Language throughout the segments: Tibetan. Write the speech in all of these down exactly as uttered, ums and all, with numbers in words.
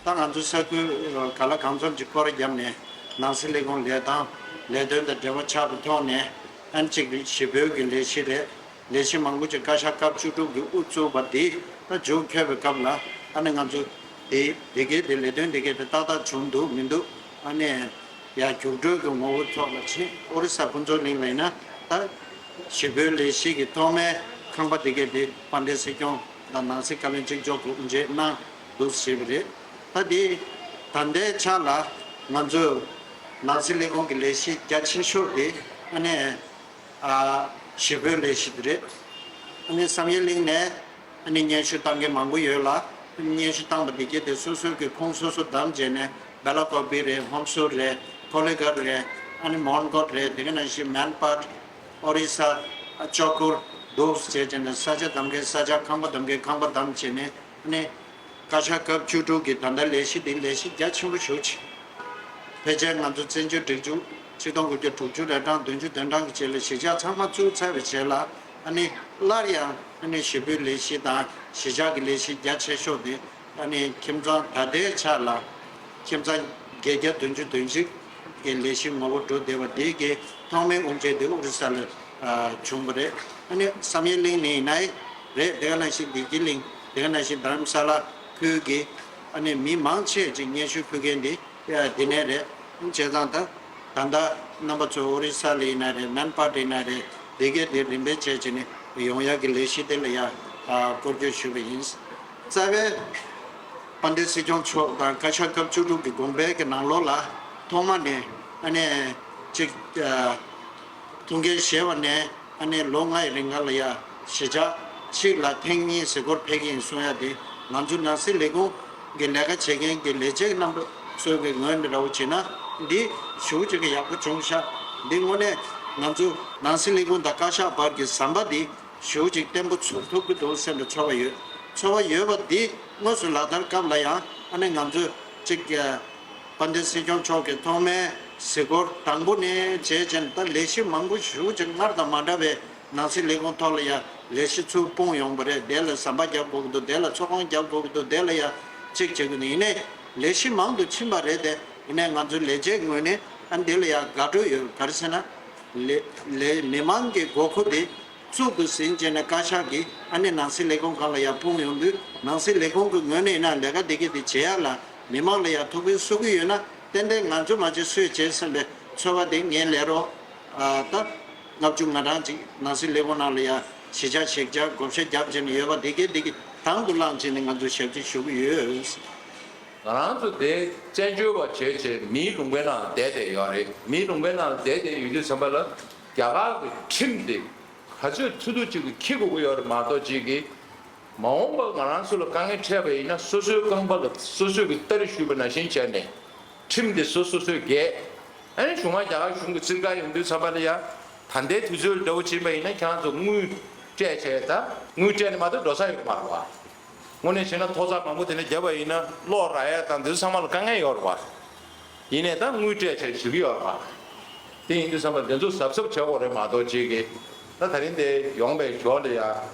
ད་ང་ཚོ་ས་ཁུལ་ག་ལ་གང་འཚམ་ཅིག་སྐོར་བརྒྱབ་ནས་ནང་སྲིད་ལས་ཁུངས་ལས་སྟངས་ལས་དོན་དང་འབྲེལ་བ་ཆགས་པའི་ཐོག་ནས་ཨན་གཅིག་ཞི་རྒོལ་གྱི་ལས་གཞི་རེད། ལས་གཞི་མང་པོ་ཅིག་བཀའ་ཤག་སྐབས་བཅུ་དྲུག་གི་དབུ་བཙུགས་པ་འདི་ད་མཇུག་འཁྱོལ་བའི་སྐབས་ལ་ཨ་ནི་ང་ཚོ་དེ་དེ་གའི་དེ་ལས་དོན་དེ་གའི་དེ་ཏག་ཏག་བྱུང་འདུག་མི་འདུག་ཨ་ནི་ཡང་རྒྱུགས་སྤྲོད་ཀྱི་ངོ་བོ་ཐོག་ལ་ཕྱིན། ཨོ་རི་ས་ཕུན་ཚོགས་གླིང་ལ་ཡིན་ན་ད་ཞི་རྒོལ་ལས་གཞི་གི་ཐོག་མའི་ཁང་པ་དེ་གའི་དེ་དཔལ་ལྡན་སྲིད་སྐྱོང་དང་ནང་སྲིད་བཀའ་བློན་གཅིག་ལྕོགས་ཀྱིས་དབུ་འབྱེད་གནང་འདུག་ཞེས་པ་རེད། ད་དེ་ད་ལྟའི་ཆ་ལ་ང་ཚོ་ནང་སྲིད་ལས་ཁུངས་ཀྱི་ལས་གཞི་རྒྱ་ཆེ་ཤོས་དེ་ཨ་ནི། ཨ། ཞི་རྒོལ་ལས་གཞི་དེ་རེད། ཨ་ནི་བསམ་ཡས་གླིང་ནས་ཨ་ནི་སྙན་ཞུ་བཏང་མཁན་མང་པོ་ཡོད་ལ། ཨ་ནི་སྙན་ཞུ་བཏང་པ་དེ་གྱད་དེ་སོ་སོའི་གི་ཁོངས་སོ་སོ་བདམས་བྱས་ནས་སྦེ་ལ་ཀོ་པི་རེད། ཧོམ་སུར་རེད། ཀོ་ལི་གྷལ་རེད། ཨ་ནི་མོན་གྷོ་རེད། དེ་ག་ནང་བཞིན་མན་པཱད། ཨོ་རི་ས། ཨ། ཅོ་ཀུར། དུབ་བྱས་བྱས་ནས་ས་ཆ་བདམས་མཁན་ས་ཆ། ཁང་པ་བདམས་མཁན་ཁང་པ་བདམས་བྱས་ནས་ཨ་ནི། བཀའ་ཤག་སྐབས་བཅུ་དྲུག་གི་ད་ལྟ་ལས་གཞི་འདི་ལས་གཞི་རྒྱ་ཆེན་པོ་ཞེ་པོ་ཅིག་ཕལ་ཆེར་ང་ཚོ་བཙན་བྱོལ་སྒྲིག་འཛུགས་ཆིག་སྟོང་དགུ་བརྒྱ་དྲུག་ཅུ་རེ་གྲངས་བདུན་ཅུ་དོན་གྲངས་ཀྱི་རྗེས་ལ་གཞིས་ཆགས་ཚང་མ་བཙུགས་ཚར་བའི་རྗེས་ལ་ཨ་ནི་སླར་ཡང་ཨ་ནི་ཞི་རྒོལ་ལས་གཞི་དང་གཞིས་ཆགས་ཀྱི་ལས་གཞི་རྒྱ་ཆེ་ཤོས་དེ་ཨ་ནི་ཁྱིམ་ཚང་ད་ལྟའི་ཆ་ལ་ཁྱིམ་ཚང་བརྒྱད་བརྒྱ་བདུན་ཅུ་དོན་གཅིག་གི་ལས་གཞི་ངོ་བོ་འགྲོ་བསྡད་པ་དེ་གའི་ཐོག་མའི་དབུ་འབྱེད་དེ་ཨོ་རི་ས་ལ་བྱུང་བ་རེད། ཨ་ནི་བསམ་ཡས་གླིང་ནས་ཡིན་ན་རེད། དེ་ག་ནང་བཞིན་བདེ་སྐྱིད་གླིང་། དེ་ག་ནང་བཞིན་དྷ་རམ་ས་ལ་ཁུལ་གྱི་ཨ་ནི་མི་མང་ཆེ་ཅིག་སྙན་ཞུ་ཕུལ་མཁན་དེ་འདི་ནས་རེད། བྱས་ཙང་ད་ད་ལྟ་རྣམ་པ་ཚོ་ཨོ་རི་ས་ལ་ཡིན་ན་རེད། མན་པཱད་ཡིན་ན་རེད། དེ་གའི་དེ་རིམ་པས་བྱས་བྱས་ནས་ཡོང་ཡག་གི་ལས་གཞི་དེ་ལ་ཡང་སྐོར་སྐྱོད་ཞུས་པ་ཡིན། རྩ་བའི་དཔལ་ལྡན་སྲིད་སྐྱོང་མཆོག་དང་བཀའ་ཤག་སྐབས་བཅུ་དྲུག་གི་དགོངས་པའི་གི་ནང་ལོགས་ལ་ཐོག་མ་ནས་ཨ་ནི་ཅིག་ཐུགས་འགན་བཞེས་པ་ནས་ཨ་ནི་ལོ་ལྔ་ཡི་རིང་ག་ལ་ཡ་གཞིས་ཆགས་གཅིག་ལ་ཐེངས་གཉིས་གཟིགས་སྐོར་ཕེབས་ཀྱི་ཡིན་གསུང་ཡ་དེ་ང་ཚོ་ནང་སྲིད་ལས་ཁུངས་ཀྱི་ལས་ཀ་བྱེད་མཁན་གྱི་ལས་བྱེད་རྣམ་པ་ཚོའི་གི་ངོས་ནས་ར་བ་བྱས་ན་འདི་ཞེ་པོ་ཅིག་གི་ཡག་པོ་བྱུང་ཤག་འདི་དངོས་གནས་ང་ཚོ་ནང་སྲིད་ལས་ཁུངས་དང་བཀའ་ཤག་བར་གྱི་ཟམ་པ་འདི་ཞེ་པོ་ཅིག་བརྟན་པོ་ཚུགས་ཐུབ་ཀྱི་འདུག་སེམས་ལ་ཚོར་བ་ཡོད། ཚོར་བ་ཡོད་པ་འདི་དངོས་སུ་ལག་བསྟར་སྐབས་ལ་ཡང་ཨ་ནི་ང་ཚོས་ཅིག་དཔལ་ལྡན་སྲིད་སྐྱོང་མཆོག་གི་ཐོག་མའི་གཟིགས་སྐོར་དང་པོ་ནས་བྱས་བྱས་ནས་ད་ལས་གཞི་མང་པོ་ཞེ་པོ་ཅིག་སྔར་དང་མ་འདྲ་བའི་ནང་སྲིད་ལས་ཁུངས་ཐོག་ལ་ཡང་ལས་གཞི་ཚུར་སྤུངས་ཡོང་བ་རེད། དེ་ལ་ཟམ་པ་རྒྱབ་དགོས་ཀྱི་འདུག་དེ་ལ་ཚོགས་ཁང་རྒྱབ་དགོས་ཀྱི་འདུག་དེ་ལ་ཡང་ཅིག་བྱེད་དགོས་འདུག་ཡིན་ནའི་ལས་གཞི་མང་དུ་ཕྱིན་པ་རེད་དེ། ཡིན་ནའི་ང་ཚོའི་ལས་བྱེད་ངོས་ནས་ཨ་ནི་དེ་ལ་ཡང་དགའ་སྤྲོ་ཡོད། ག་རེ་ཟེར་ན། ལས་ལས་མི་མང་གི་དགོས་མཁོ་དེ་གཙུག་ཏུ་ཟིན་བྱས་ནས་བཀའ་ཤག་གིས་ཨ་ནི་ནང་སྲིད་ལས་ཁུངས་ཁང་ལ་ཡར་སྤུངས་ཡོང་དུས་ནང་སྲིད་ལས་ཁུངས་ཀྱི་ངོས་ནས་ཡིན་ན་ལས་ཀ་དེ་གི་དེ་བྱེད་ཡག་ལ་མི་མང་ལ་ཡར་ཐུགས་ཕན་གསོས་ཀྱི་ཡོད་ན་ཏན་ཏན་ང་ཚོ་མ་བྱེད་སུས་བྱེད་བསམ་པའི་ཚོར་བ་དེ་ངའི་ལས་རོགས་ད་ལྔ་བཅུ་ང་གྲངས་ཅིག་ནང་སྲིད་ལས་ཁུངས་ནང་ལ་ཡར་གཞིས་ཆགས་གཞིས་ཆགས་བགོ་བཤའ་རྒྱབ་བྱས་ནས་ཡོད་པ་དེ་གི་དེ་གི་དང་དུ་བླངས་བྱས་ནས་ང་ཚོ་ཞབས་ཕྱི་ཞུ་གི་ཡོད། ང་རང་ཚོ་དེ་བཙན་བྱོལ་བ་བྱས་བྱས་མིའི་ལུང་པའི་ནང་བསྡད་བསྡད་ཡོད་རེད། མིའི་ལུང་པའི་ནང་བསྡད་བསྡད་ཡོད་དུས་ཙམ་པ་ལ་རྒྱ་གར་གྱི་ཁྲིམས་དེ་ག་ཚོད་ཐུབ་ཐུབ་ཅིག་གིས་འཁྱེར་དགོས་ཀྱི་ཡོད་རེད་མ་གཏོགས་ཅིག་གིས་མ་འོངས་པར་ང་རང་ཚོ་ལ་དཀའ་ངལ་འཕྲད་པ་ཡིན་ན་སོ་སོའི་རྐང་པ་ལ་སོ་སོས་ཀྱི་སྟ་རེ་གཞུས་པ་ནང་བཞིན་བྱས་ནས་ཁྲིམས་དེ་སོ་སོ་སོས་འགེལ། ཨ་ནི་གཞུག་མ་རྒྱ་གར་གཞུང་གི་རྩིས་ཁ་ཡོང་དུས་ཙམ་པ་ལ་ཡ་ད་ལྟའི་དུས་ཚོད་འདྲ་བོ་ཕྱིན་པ་ཡིན་ན་ཁྱེད་རང་ཚོ་དངུལ་སྤྲད་བྱས་ད་དངུལ་སྤྲད་ནས་མ་གཏོགས་འགྲོ་ས་ཡོད་མ་རེད་བ། དངོས་གནས་བྱས་ན་ཐོག་ཚད་མང་པོ་དེ་འདྲ་བརྒྱབ་པ་ཡིན་ན་གློག་རག་ཡ་དང་འདི་ཚོ་ཚང་མ་ལ་དཀའ་ངལ་ཡོད་རེད་བ། ཡིན་ནའི་ད་དངུལ་སྤྲད་བྱས་ཞུ་གི་ཡོད་རེད་བ། དེ་ཡིན་དུས་ཙམ་པ་འདི་ཚོ་གཟབ་གཟབ་བྱེད་དགོས་རེད་མ་གཏོགས་ཅིག་གིས་ད་ད་རིང་དེ་ཡོང་པའི་ཞོར་ལ་ཡ་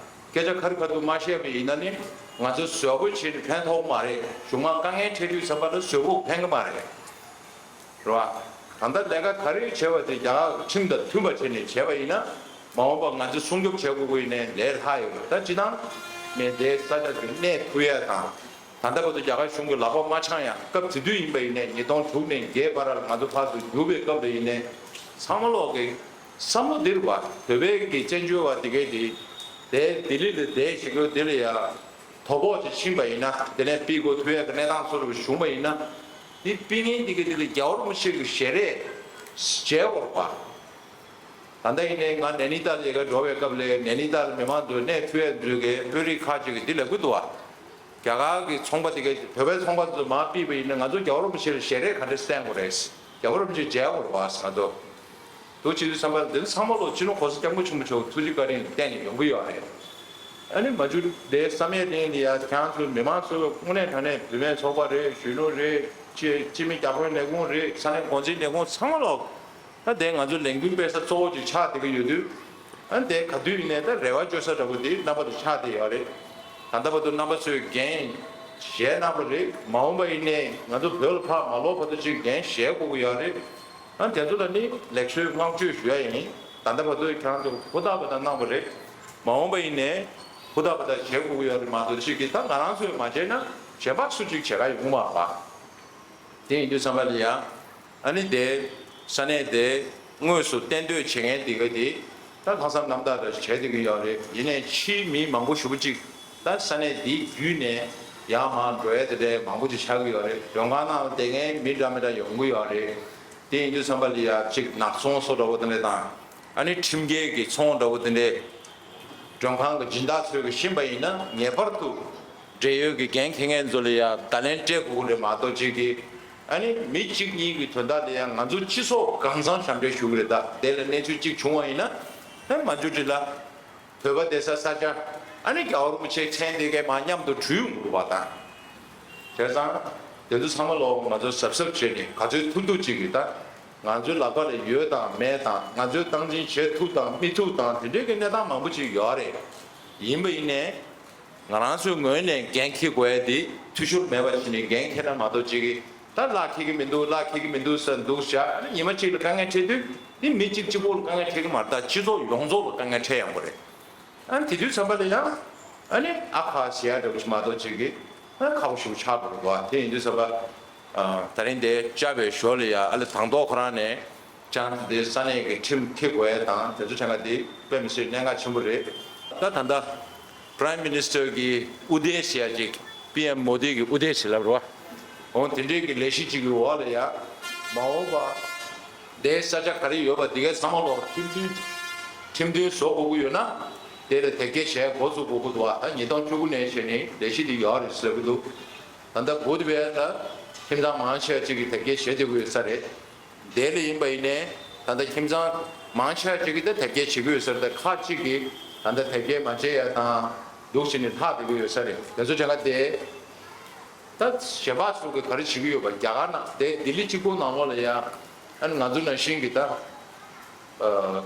སྐད་ཆ་ཁ་རི་ཁ་ཐུག་མ་བཤད་པ་ཡིན་ན་ནི་ང་ཚོ་བཟོ་པོ་བྱས་ནས་ཕན་ཐོགས་མ་རེད། གཞུག་མ་དཀའ་ངལ་འཕྲད་དུས་ཙམ་པ་ལ་བཟོ་པོ་ཕན་གི་མ་རེད། རེད་བ། ད་ལྟ་ལས་ཀ་ག་རེ་བྱས་པ་དེ་རྒྱ་གར་ཁྲིམས་དང་མཐུན་པ་བྱས་ནས་བྱས་པ་ཡིན་ན་མ་འོངས་པ་ང་ཚོས་སྲུང་སྐྱོབ་བྱེད་དགོས་ཀྱི་ཡིན་ནའི་ལས་སླ་ཡོད་རེད། ད་སྤྱིར་བཏང་ནས་དེ་ས་ཆ་དེ་གནས་ཐུབ་ཡས་དང་ད་ལྟ་བར་དུ་རྒྱ་གར་གཞུང་གི་ལག་པ་མ་འཆང་ཡ་སྐབས་དེ་དུས་ཡིན་པ་ཡིན་ནའི་ཉིས་སྟོང་དྲུག་ནས་བརྒྱད་བར་ལ་ང་ཚོ་ཕར་ཚུར་རྒྱུག་པའི་སྐབས་ལ་ཡིན་ནའི་ཚང་མ་ལོག་གི་བསམ་བློ་འདིར་བ་བོད་པའི་གི་བཙན་བྱོལ་བ་དེ་གས་དེ་དེ་ལྡི་ལི་ལ་བསྡད་བཞིན་དུ་དེ་ལ་ཡ། དོ་ཕོག་ཅིག་ཕྱིན་པ་ཡིན་ན་དེ་ནས་ཕུད་དགོས་ཐུབ་ཡས་ཀྱི་གནས་སྟངས་སོགས་བྱུང་བ་ཡིན་ན། འདི་ཕུད་མཁན་འདི་ག་འདི་ལ་རྒྱལ་བ་རིན་པོ་ཆེ་གི་ཞལ་རས་མཇལ་དགོས་པ། ད་ལྟ་ཡིན་ནའི་ང་ནེ་ནི་ཏཱལ་ལས་ཀ་འགྲོ་བའི་སྐབས་ལ་ནེ་ནི་ཏཱལ་མི་མང་ཚོས་གནས་ཐུབ་ཡས་ཚོས་ཀྱི་དཔོན་རིགས་ཁག་ཅིག་གིས་འདི་ལབ་ཀྱི་འདུག་བ། རྒྱ་གར་གྱི་ཚོང་པ་དེ་ག་བོད་པའི་ཚོང་པ་ཚོ་མར་ཕུད་པ་ཡིན་ན་ང་ཚོ་རྒྱལ་བ་རིན་པོ་ཆེ་ལ་ཞལ་རས་ག་འདྲ་གསན་དགོས་རེད། རྒྱལ་བ་རིན་པོ་ཆེ་མཇལ་དགོས་རེད་བ་ཟེར་ང་ཚོ། འདུག་བྱེད་དུས་ཙམ་པ་འདི་ཚང་མ་ལོ་སྤྱི་ནོར་གོང་ས་སྐྱབས་མགོན་ཆེན་པོ་མཆོག་ཐུགས་རྗེ་བཀའ་དྲིན་བརྟེན་ནས་ཡོང་གི་ཡོད་རེད། ཨ་ནི་མ་གཞི་དེ་བསམ་ཡས་གླིང་འདི་ཡ་ཁྱེད་རང་ཚོའི་མི་མང་ཚོ་དངོས་གནས་དྲང་གནས་བུད་མེད་ཚོགས་པ་རེད། གཞོན་ནུ་རེད། སྤྱི་སྤྱི་མི་རྒྱ་ཁོལ་ལས་ཁུངས་རེད། ས་གནས་འགོ་འཛིན་ལས་ཁུངས་ཚང་མ་ལོ་ད་དེ་ང་ཚོ་ལས་འགུལ་སྤེལ་ས་གཙོ་བོ་ཅིག་ཆགས་བསྡད་ཀྱི་ཡོད་དུས། ཨ་ནི་དེ་ག་དུས་ཡིན་ནའི་ད་རེ་བ་བཅོལ་ས་འདྲ་པོ་འདི་རྣམ་པ་ཚོ་ཆགས་བསྡད་ཡོད་རེད། ད་ལྟ་བར་དུ་རྣམ་པ་ཚོས་འགན་ བཞེས་གནང་བ་རེད། མ་འོངས་པ་ཡིན་ནའི་ང་ཚོ་བོད་ལ་ཕར་མ་ལོག་བར་དུ་ཅིག་འགན་བཞེས་དགོས་ཀྱི་ཡོད་རེད། ཨ་དེ་ཚོ་ལ་ནི་ལེགས་གསོའི་བསྔགས་བརྗོད་ཞུ་ཡ་ཡིན། ད་ལྟ་བར་དུ་ཁྱེད་རང་ཚོ་ཧུར་ཐག་པ་དང་གནང་བ་རེད། མ་འོངས་པ་ཡིན་ནའི་ཧུར་ཐག་པ་དང་བྱེད་དགོས་ཀྱི་ཡོད་རེད་མ་གཏོགས་ཅིག་གིས་ད་ང་རང་ཚོས་མ་བྱས་ན་གཞན་པ་སུ་ཅིག་བྱེད་ག་ཡོང་གི་མ་རེད་པ། དེ་ཡིན་དུས་ཙམ་པ་ལ་ཡ། ཨ་ནི་དེ་ས་གནས་དེ་དངོས་སུ་གཏན་སྡོད་བྱེད་མཁན་དེ་ག་དེ་ད་ལྷག་བསམ་རྣམ་དག་ད་བྱས་བསྡད་ཀྱི་ཡོད་རེད། ཡིན་ནའི་ཕྱིའི་མི་མང་པོ་ཞེ་པོ་ཅིག་ད་ས་གནས་དེའི་བརྒྱུད་ནས་ཡར་མར་འགྲོ་ཡ་དེ་འདྲའི་མང་པོ་ཅིག་ཆགས་ཀྱི་ཡོད་རེད། མགྲོན་ཁང་ནང་ལ་བསྡད་མཁན་མི་འདྲ་མི་འདྲ་ཡོང་གི་ཡོད་རེད། དེ་ཡིན་དུས་ཙམ་པ་ལ་ཡ་ཅིག་ནག་ཚོང་བཟོ་འདྲ་བོ་དེ་འདྲ་དང་། ཨ་ནི་ཁྲིམས་འགལ་གྱི་ཚོང་འདྲ་བོ་དེ་འདྲས། མགྲོན་ཁང་གི་སྦྱིན་བདག་ཚོས་ཀྱི་ཤེས་པ་ཡིན་ན་ངེས་པར་དུ་འབྲེལ་ཡོད་ཀྱི་འགན་འཁྱེར་མཁན་ཚོ་ལ་ཡང་བརྡ་ལན་སྤྲད་དགོས་ཀྱི་རེད་མ་གཏོགས་ཅིག་གིས། ཨ་ནི་མི་གཅིག་གཉིས་ཀྱི་དོན་དག་ལ་ཡང་ང་ཚོ་སྤྱི་ཚོགས་གང་ཚང་ཞབས་འདྲེན་ཞུ་གི་རེད། ད་དེ་ལ་གནས་ཚུལ་གཅིག་བྱུང་བ་ཡིན་ན་ཨ་མ་འཇུ་འདྲི་ལ་བོད་པ་བསྡད་ས་ས་ཆ་ཨ་ནི་རྒྱལ་བ་རིན་པོ་ཆེའི་མཚན་དེ་གའི་མར་མཉམ་དུ་འགྲུལ་ཡོང་དགོས་པ་དང་། བྱས་ཙང་། དེ་ཚོ་ཚང་མ་ལོག་ང་ཚོ་གཟབ་གཟབ་བྱས་ནས་ག་ཚོད་ཐུབ་ཐུབ་ཅིག་གིས་ད། ང་ཚོའི་ལག་པ་ལ་ཡོད་དང་མེད་དང་ང་ཚོས་སྟངས་འཛིན་བྱེད་ཐུབ་དང་མི་ཐུབ་དང་དེ་འདྲའི་གི་གནས་སྟངས་མང་པོ་ཅིག་ཡོད་རེད། ཡིན་པ་ཡིན་ནའི། ང་རང་ཚོའི་ངོས་ནས་འགན་འཁྱེར་དགོས་ཡ་དེ་འཐུས་ཤོར་མེད་པ་བྱས་ནས་འགན་འཁྱེར་ན་མ་གཏོགས་ཅིག་གིས་ད་ལག་འཁྱེར་གི་མི་འདུག་ལག་འཁྱེར་གི་མི་འདུག་ཟེར་འདུག་བཞག་ཨ་ནི་ཉི་མ་གཅིག་ལ་དཀའ་ངལ་འཕྲད་དུས་འདི་མི་གཅིག་གཅིག་པོ་ལ་དཀའ་ངལ་འཕྲད་གི་མ་རེད། ད་སྤྱི་ཚོགས་ཡོངས་རྫོགས་ལ་དཀའ་ངལ་འཕྲད་ཡོང་གི་རེད། ཨ་ནི་དེ་དུས་ཙམ་པ་ལ་ཡང་ཨ་ནི་ཨ་ཁ་ཟེར་ཡ་འདྲ་བོ་ཞིག་མ་གཏོགས་ཅིག་གིས་ཨ་ཁག་པོ་ཞིག་ཆགས་འགྲོ་གི་འདུག་ཨ་དེ་ཡིན་དུས་ཙམ་པ་ཨ་ད་རིང་དེ་བཅར་བའི་ཞོར་ལ་ཡ་ཨ་ལེ་དང་ཐོག་ཁོ་རང་ནས་ཅང་དེ་ས་གནས་ཀྱི་ཁྲིམས་འཁྱེར་དགོས་ཡ་དང་དེ་ཚོ་ཆ་ལ་དེ་དཔེ་མི་སྲིད་གནད་འགག་ཆེན་པོ་རེད། ད་ད་ལྟ་Prime Minister གི་དབུ་སྡེ་ཟེར་ཡ་ཅིག་པི་ཨེམ་མོ་དི་གི་དབུ་སྡེ་ཟེར་ལབ་རོགས། འོང་དེ་འདྲའི་གི་ལས་གཞི་གཅིག་གི་འོག་ལ་ཡ་མ་འོངས་པ། དེའི་ས་ཆ་ག་རེ་ཡོད་པ་དེ་གའི་ཚང་མ་ལོག་ཁྲིམས་མཐུན། ཁྲིམས་མཐུན་བཟོ་དགོས་ཀྱི་ཡོད་ན། དེ་ལ་དེབ་སྐྱེལ་བྱས་འགོ་བཙུགས་དགོས་ཀྱི་འདུག་བ། ད་ཉིས་སྟོང་བཅུ་དགུ་ནས་བྱས་ནས་ལས་གཞི་འདི་ཡོད་རེད་ཟེར་གྱི་འདུག་ད་ལྟ་བུད་པའི་ད་ཁྱིམ་ཚང་མང་ཆེ་བ་ཅིག་གིས་དེབ་སྐྱེལ་བྱེད་བསྡད་ཀྱི་ཡོད་ས་རེད། དེ་ལ་ཡིན་པ་ཡིན་ནའི་ད་ལྟ་ཁྱིམ་ཚང་མང་ཆེ་བ་ཅིག་གིས་ད་དེབ་སྐྱེལ་བྱེད་ཀྱི་ཡོད་ས་རེད། ད་ཁག་ཅིག་གིས་ད་ལྟ་དེབ་སྐྱེལ་མ་བྱས་ཡ་དང་འདུག་བྱས་ནས་ལྷག་བསྡད་ཀྱི་ཡོད་ས་རེད། དེ་ཚོ་བྱས་ན་དེ། ད་གཞན་པ་ཚོ་གིས་ག་རེ་བྱེད་ཀྱི་ཡོད་པ། རྒྱ་གར་ནང་དེ་ལྡི་ལི་གཅིག་པོ་ནང་ལོགས་ལ་ཡ། ཨ་ནི་ང་ཚོ་ནང་བཞིན་གྱི་ད། ཨ།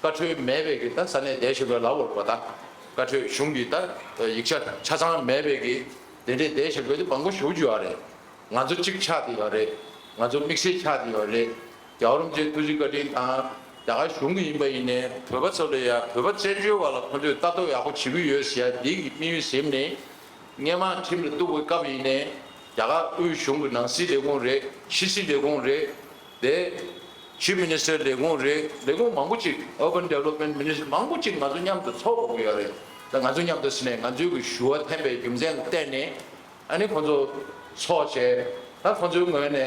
བཀའ་འཁྲོལ་མེད་པའི་གི་ད་ས་གནས་བསྡད་བཞིན་པའི་ལབ་དགོས་རེད་པ། ད་བཀའ་འཁྲོལ་གཞུང་གི་ད་ཡིག་ཆ་ཆ་ཚང་མེད་པའི་གི་དེ་འདྲའི་བསྡད་བཞིན་པའི་དེ་མང་པོ་ཞེ་པོ་ཅིག་ཡོད་རེད། ང་ཚོ་གཅིག་ཆགས་བསྡད་ཡོད་རེད། ང་ཚོ་དམིགས་བསལ་ཆགས་བསྡད་ཡོད་རེད། རྒྱལ་བ་རིན་པོ་ཆེའི་ཐུགས་རྗེ་བཀའ་དྲིན་དང་རྒྱ་གར་གཞུང་གི་ཡིན་པ་ཡིན་ནའི་བོད་པ་ཚོ་ལ་ཡ་བོད་པ་བཙན་བྱོལ་བ་ལ་ཁོང་ཚོས་ལྟ་རྟོག་ཡག་པོ་བྱེད་ཀྱི་ཡོད་ཟེར་ཡ་འདི་གི་དམིགས་ཡུལ་ཟིན་ནས། སྔོན་མ་ཁྲིམས་ལ་གཏུག་པའི་སྐབས་ཡིན་ནའི་རྒྱ་གར་དབུས་གཞུང་གི་ནང་སྲིད་ལས་ཁུངས་རེད། ཕྱི་སྲིད་ལས་ཁུངས་རེད། དེ་Chief Minister ལས་ཁུངས་རེད། ལས་ཁུངས་མང་པོ་ཅིག Urban Development Minister མང་པོ་ཅིག་ང་ཚོ་མཉམ་དུ་ཚོགས་དགོས་ཀྱི་ཡོད་རེད། ད་ང་ཚོ་མཉམ་དུ་ཟེར་ནས་ང་ཚོའི་གི་ཞུ་བ་འཐེན་པའི་རྒྱུ་མཚན་ལ་བརྟེན་ནས་ཨ་ནི་ཁོང་ཚོ་ཚོགས་བྱས། ད་ཁོང་ཚོའི་ངོས་ནས་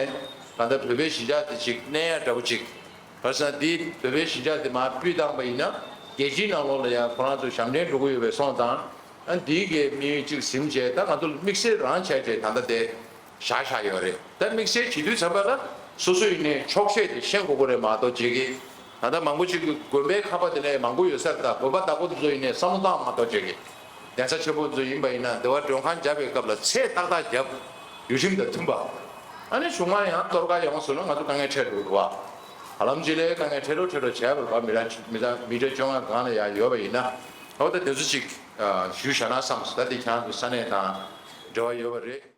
ད་ལྟ་བོད་པའི་གཞིས་ཆགས་དེ་ཅིག་གནས་ཡ་འདྲ་པོ་ཅིག་ག་རེ་ཟེར་ན་འདི་བོད་པའི་གཞིས་ཆགས་དེ་མར་སྤུས་བཏང་པ་ཡིན་ན་རྒྱལ་སྤྱིའི་ནང་ལོགས་ལ་ཡང་ཁོ་རང་ཚོ་ཞབས་འདྲེན་འགྲོ་གི་ཡོད་པའི་སོང་ཙང་། ཨ་འདིའི་གི་དམིགས་ཡུལ་གཅིག་ཟིན་བྱས་ད་ང་ཚོ་དམིགས་བསལ་རང་བྱས་བྱས་ད་ལྟ་དེ་བཞག་བཞག་ཡོད་རེད། ད་དམིགས་བསལ་བྱེད་དུས་ཚན་པ་ལ་སོ་སོ་ཡིན་ནའི་ཆོག་ཤེས་དེ་ཤེས་དགོས་ཀྱི་རེད་མ་གཏོགས་བྱེད་ཀྱི། ད་ལྟ་མང་པོ་ཅིག་གི་དགོན་པའི་ཁ་པར་དེ་ལས་མང་པོ་ཡོད་ས་རེད། ད་དགོན་པ་བདག་པོ་དེ་ཚོ་ཡིན་ནའི་བསམ་བློ་བཏང་མ་གཏོགས་བྱེད་ཀྱི། གདན་ས་ཆེན་པོ་ཚོ་ཡིན་པ་ཡིན་ན་འདི་བ་མགྲོན་ཁང་རྒྱབ་པའི་སྐབས་ལ་ཚད་ཏག་ཏག་རྒྱབ། ལུས་ཁྲིམས་དང་མཐུན་པ། ཨ་ནི་གཞུང་མང་ཡང་གཏོར་ཁ་ཡོང་སོང་ན་ང་ཚོ་དཀའ་ངལ་འཕྲད་འགྲོ་གི་འདུག་བ། ཧ་ལམ་ཅིག་ལས་དཀའ་ངལ་འཕྲད་རོགས་འཕྲད་རོགས་བྱས་པ་རེད་བ། མི་ར་མི་ར་མི་ར་བཅོ་ལྔ་སྒང་ལ་ཡང་ཡོད་པ་ཡིན་ན། འོ་ད་དེ་ཚོ་ཅིག་ཞུ་བཞག་ན་བསམ་སོང་། ད་དེ་ཁྱེད་རང་ཚོ་ས་གནས་དང་འབྲེལ་བ་ཡོད་པ་རེད།